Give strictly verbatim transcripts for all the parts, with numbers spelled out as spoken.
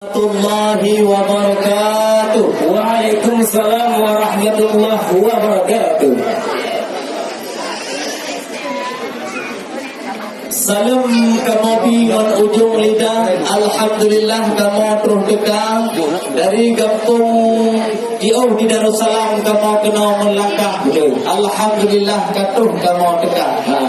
Warahmatullahi wabarakatuh. Waalaikumsalam warahmatullahi wabarakatuh. Saleuem kamoe bi ngon ujong lidah. Alhamdulillah, kamoe troh teuka dari gampông jiôh di Darussalam, kamoe keunoe meulangkah. Alhamdulillah, ka troh kamoe teuka. Ha.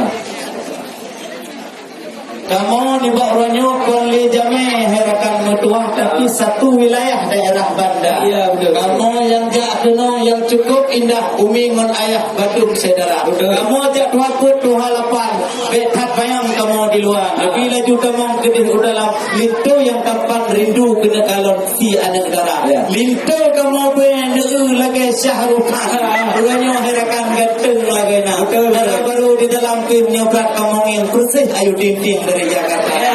Kamoe nibak uroe nyoe kon lé jamé hai rakan meutuah, tapi satu wilayah daerah Banda. Ya, betul. Kamoe nyang jak keunoe nyang cukup indah, umi ngon ayah, bandum syedara. Betul. Kamoe jak tuha peuet tuha lapan, bèk that bayang kamoe di luwa. Ah. Tapi laju tamong keudeh u dalam, linto nyang tampan rindu keuneuk kalon si aneuk dara. Ya. Linto kamoe bèe neu lagèe Syahrukh Khan. Ah. Uroe nyoe hai rakan ganteng lagèe na. Betul, betul. Dara barô di dalam pih nyoe brat kamoe ngieng peureuseh Ayu Ting Ting dari Jakarta. Ya.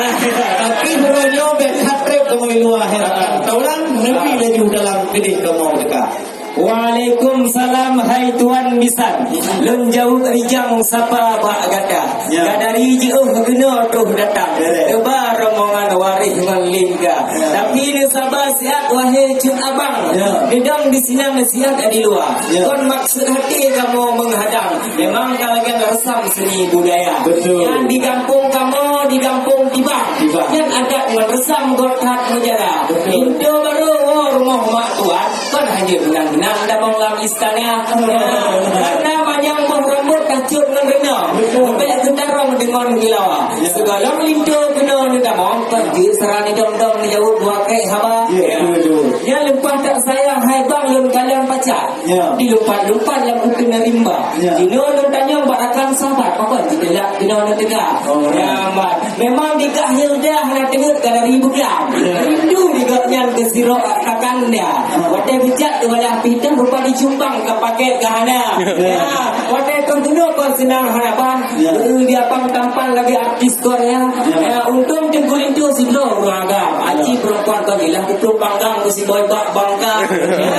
Tapi uroe nyoe bèk that trép kamoe luwa hai rakan. Ah. Taulan neubi laju dalam keudeh kamoe teuka. Waalaikumsalam, hai tuan bisan. Lôn jaweueb rijang sapa bak gata. Ya. Ka dari jiôh keunoe troh datang. Ya. Teuba rombongan waréh ngon lingka. Ya. Tapi neusaba siat wahé cut abang. Ya. Neudong disinan siat di luwa. Ya. Kon maksud hati kamoe meuhadang. Memang ka lagèe reusam seni budaya. Betul. Nyan di gampông kamoe, di gampông Tibang. Tibang. Nyan adat ngon reusam göt that meujarah. Betul. Linto barô woe rumoh mak tuan. Kon hana meunan-meunan tamong lam istana. Karena manyang boh rambôt tacok ngon reunong. Betul. Bèk geutarông deungon geulawa. Ya. Sigohlom linto keunoe neutamong, kon jeuet sira neudong-dong neujaweueb dua krék haba. Ya, betul, betul. Nyan leupah that sayang hai bang lôn kalon pacar. Ya. Dilumpat-lumpat lam uteuen rimba. Ya. Jinoe lôn tanyong bak rakan sahabat, pakon jiteulat keunoe lôn teuka. Oh, ya. Ya, mat. Memang di kah Hilda hana teungeut ka dari Bugam. Ya. Rindu di gobnyan keu sirok kakanda. Ah. Watèe beujak teubalah pitah rupa di cumbang ka pakèt ka hana. Ya. Ya. Watèe teuh gunong kon seunang harapan. Ya. Beu di apang tampan lagèe artis Korea. Ya. Ya, untông Teungku Linto sidroe ureueng agam. Ya. Aji perempuan kon ilah kutôp panggang meusimbôi bak bangka. Ya.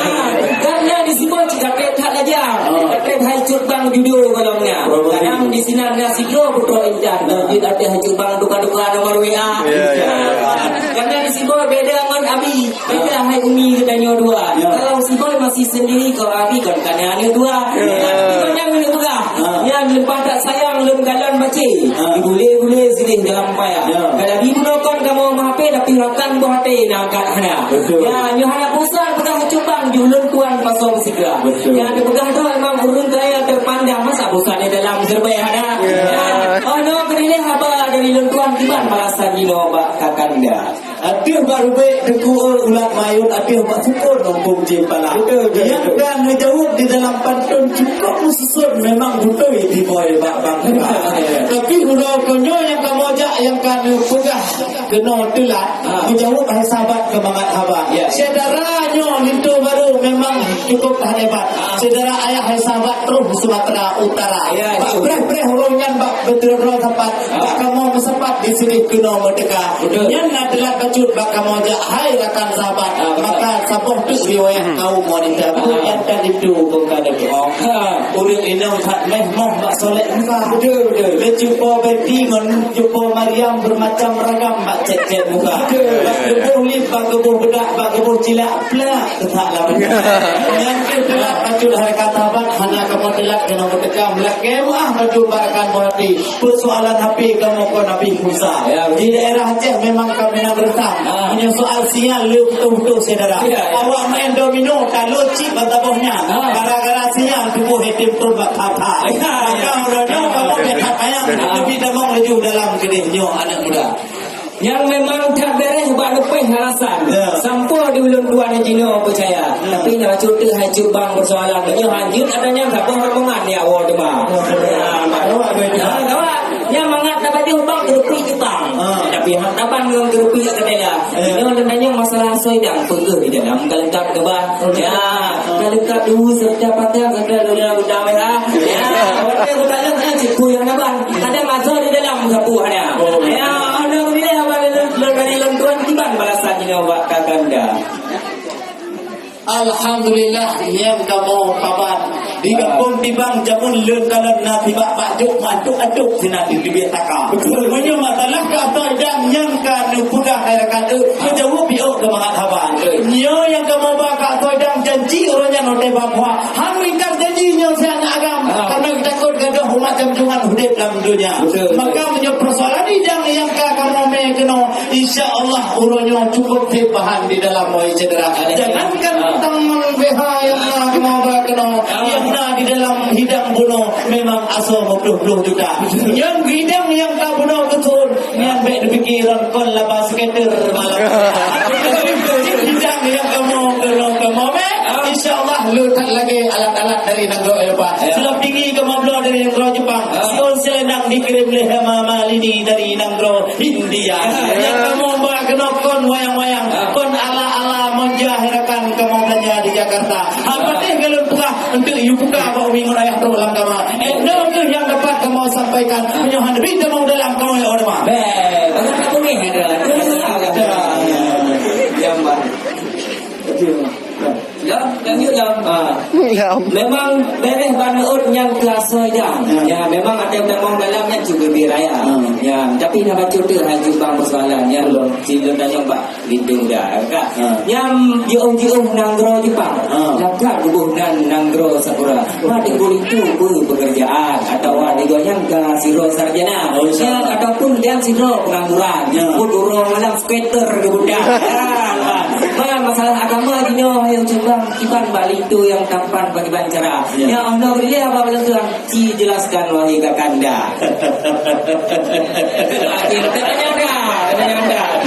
Karena di simbôi cit gata that lajang. Oh. Gata hai cut bang judo golom nyan. Betul. Kadang di sinan na sidroe putroe intan. Ya. Di gata hai cut bang duka-duka nomor W A. Ya, ya, ya. Karena di simbôi beda ngon Abi. Beda hai umi geutanyoe dua. Ya. Kalau si Boy masih sendiri, kalau Abi kon ka na aneuk dua. Ya. Tapi kon nyang aneuk peugah. Ha. Nyan leupah that sayang lôn kalon mace. Ha. Digulé-gulé sideh dalam paya. Ya. Kadang di bunoe kon kamoe meuhapé, tapi rakan boh até na angkat hana. Betul. Ya, nyoe hana bosan peugah cubang ju lôn tuan pasong sigra. Betul. Ya, dipeugah tu memang ureueng kaya terpandang, masa bosan di dalam serbai hana. Ya. Ya. Oh, no, berilah haba dari lôn tuan kiban balasan jinoe bak kakanda. Ateueh bak rubek Teungku ulat mayot, ateueh bak sukon umpung cempala. Betul, betul, betul. Nyang ka neujaweueb di dalam pantôn cukôp meususon, memang beutôi di boy bak bangsa. Tapi uroe keu nyoe nyang kamoe jak nyang ka neupeugah keunoe teulat, ha, meujaweueb hai sahabat keu mangat haba. Ya. Syedara nyoe linto barô memang cukôp that hebat. Ha. Syedara ayah hai sahabat troh Sumatera Utara. Ya, bak betul. Breh-breh uroe nyan bak beuteuroe sapat. Bak kamoe meusapat di sini keunoe meuteuka. Betul. Nyan na teulat bacut bak kamoe jak hai rakan sahabat. Ah, betul. Maka saboh teuk riwayat kaum wanita. Ah. Bukan tadi tu, bukan tadi. Oh. Ha. Ureueng inong that meh moh bak solek muka. Betul, betul. Leucu po Betty ngon cupo Mariam bermacam ragam bak cek-cek muka. Betul. Bak geuboh lip, bak geuboh beudak, bak geuboh cilak, plak. Teutap lah. Nyang keu teulat bacut hai kata sahabat, hana kamoe teulat keunoe meuteuka, meulakèe meuah bacut bak rakan boh até. Persoalan H P kamoe kon habéh pulsa. Ya, betul. Di daerah Aceh memang ka meunan beureutam. Ah. Meunyoe soal sinyal le beutôi-beutôi syedara. Ya, ya. Awak main domino, talo cit bak saboh nyan. Ah. Gara-gara sinyal tuboh H P pun bak that-that. Ya, ya. Maka uroe nyoe kamoe bèk that payah, ah, leubeh tamong laju dalam keudeh nyoe aneuk muda. Nyang memang that beureh bak leupeh alasan. Ya. Sampoe di ulôn tuan jinoe peucaya. Hmm. Tapi na bacut teuk hai cut bang persoalan. Meunyoe hanjeuet ata nyan saboh rombongan ya woe teuma. Oh, betul. Ya, Bang. Awak betul. Ya, awak. Nyang mangat na bacut bang keurupi cut bang. Ah. Tapi han taban ngon keurupi cut katela. Ya. Nyoe lôn tanyong masalah soe dang peugah di dalam ka leungkap keu bang. Oh, betul. Ya, ka leungkap dulu serta pakaian serta lôn gudang merah. Ya, oke, bukan lôn, eh, cit puyang na bang. Kadang asoe di dalam sapu ada. Oh. Ya, alhamdulillah, abang lôn, lôn dari lôn tuan kiban balasan jinoe bak kakanda. Alhamdulillah, nyan kamoe pabat. Di gampông Tibang jameun lôn kalon na sibak bak jok mantong adok sinan di teubiet taka. Betul. Meunyoe masalah ka asoe dang nyang ka neupeugah hai rakan eu, meujaweueb piôh keu mangat haba. Betul. Nyoe nyang kamoe ba ka asoe dang janji uroe nyan watèe ba puah. Han ingkar janji nyoe siat agam. Ah. Karena takot gadôh umat jamjungan udép lam donya. Betul, betul. Maka meunyoe persoalan idang nyang ka kamoe mè keunoe, insya Allah uroe nyoe cukup sép bahan di dalam, wahai syedara. Ada. Jangankan Ah. tentang mang B H nyang na kamoe ba keunoe, Ah. nyang na di dalam hidang bunoe memang asoe meuploh-ploh juta. Nyan hidang nyang ka bunoe keu thôn, nyan bèk neupiké kon laba skater malam. Hidang nyang kamoe keunoe kamoe mè, Ah. insya Allah lôn that lagèe alat-alat dari nanggroe Eropa. Ya. Seulop tinggi kamoe bloe dari nanggroe Jepang. Ah. Siôn seulendang dikirém lé Hema Malini dari nanggroe India. Ah. Nyang kamoe ba keunoe kon wayang-wayang, Ah. kon ala-ala manja hai rakan kamoe beulanja di Jakarta. Ah. Hana patéh ka lôn peugah, eunteuk yue buka bak umi ngon ayah trôk lam kama. Eh, nyoe keuh nyang dapat kamoe sampaikan. Meunyoe hana bit kamoe dalam kamoe ya ulama. Bèk, bagaimana boleh ada? Ada. Yang mana? Betul. Ya, lanjut, Lam. Ah. Lam. Memang beureh baneut nyang keu asoe dang. Ya. Ya, memang ada memang dalam nyan cukup raya. Hmm. Ya, tapi na bacut tu hai Jubang persoalan, ya. Belum. Si lôn tanyong bak Lintô Muda, kan? Ha. Nyang jiôh-jiôh nanggroe Jepang. Ha. Lagak geuboh nan nanggroe Sakura. Pat Teungku Lintô peue pekerjaan atawa di gobnyan ka sidroe sarjana. Oh, ya, sarjana. Ataupun dan sidroe pengangguran. Ya. Pun ureueng malam skater geubudak. Ha. Masalah agama jinoe, hai Jubang, kiban bak Lintô nyang tampan bagaimana cara. Ya. Ya, Allah, boleh apa belum tu? Ci jelaskan wahai kakanda. Tanya dah, tanya dah.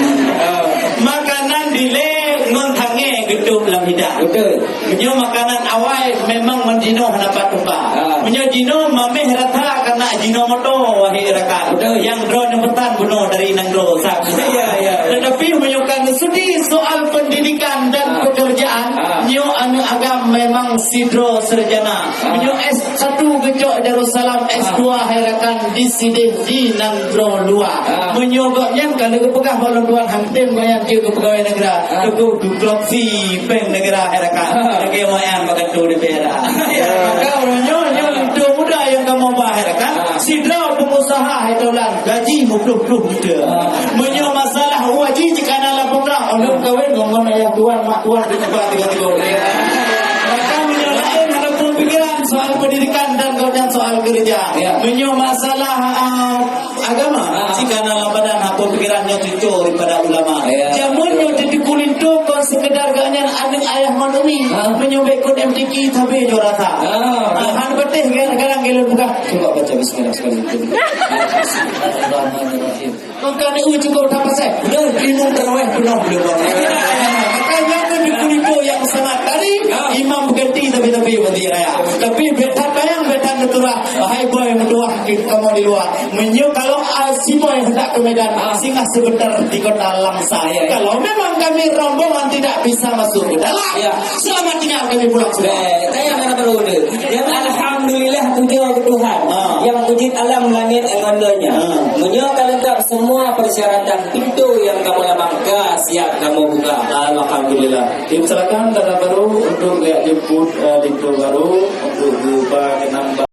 Makanan dilèe ngon tangè geutôp lam hidang. Betul. Meunyoe makanan awai memang ngon jinoe hana pat tumpah. Ah. Meunyoe jinoe mamèh rata kana jinoe moto wahai rakan. Betul. Nyang droeneuh peutan bunoe dari nanggroe Sak. Ya, ya, ya. Tetapi meunyoe ka neuseudi soal pendidikan dan Ah. pekerjaan, Ah. nyoe aneuk agam memang sidroe sarjana. Ah. Meunyoe S satu geucok Darussalam, Ah. S dua hai rakan disidéh di nanggroe luwa. Ah. Meunyoe gobnyan ka lheueh geupeugah bak lôn tuan, han tem gobnyan jeuet keu peugawai negara, Ah. teungku duklok si péng negara hai rakan. Ah. Lagèe mayan bak kantô D P R. Ya. Maka uroe nyoe, nyoe Lintô Muda nyang kamoe ba hai rakan. Ah. Sidroe pengusaha hai taulan gaji meuploh-ploh juta. Ah. Meunyoe masalah uji jika na lapong lam, oh, lôn kawin ngon ayah tuan, mak tuan, di tempat tiga-tiga orang. Ya. Maka meunyoe laén hana pun pikiran soal pendidikan dan gobnyan soal kerja. Ya. Meunyoe masalah, ah, agama, Ah. jika na lam badan hana pun pikiran nyoe cucu daripada ulama. Ya. Jameun nyoe Teungku Lintô kon sekedar gobnyan aneuk ayah ngon umi. Ah. Meunyoe bèk kon M T Q tapi juara sa. Ah. Ah, han beuteh kan, kadang-kadang gelo buka. Cuba baca bismillah sekali. Bismillahirrahmanirrahim. Maka ni uji kau tak pasal. Dah, imum tarawih penuh belum. Makanya kan di kuliku yang sangat tadi, Ya. imam berganti tapi-tapi berhenti raya. Tapi betan bayang, betan terturah. Hai boy, meutuah kamu di luar. Meunyoe kalau, ah, si boy hendak ke Medan, Ah. singgah sebentar di kota Langsa. Ya, ya. Kalau memang kami rombongan tidak bisa masuk ke dalam, Ya. selamat tinggal, kami pulang sudah. Eh, tanya mana perlu tu? Yang alhamdulillah, puja ke Tuhan. Ah. Yang mujid alam langit ngon donya. Ah. Meunyoe ka lengkap semua persyaratan, pintu nyang kamoe lamang ka siap kamoe buka. Alhamdulillah. Dipersilakan dara baru untuk geujak jemput, eh, Lintô baru untuk geuba keunong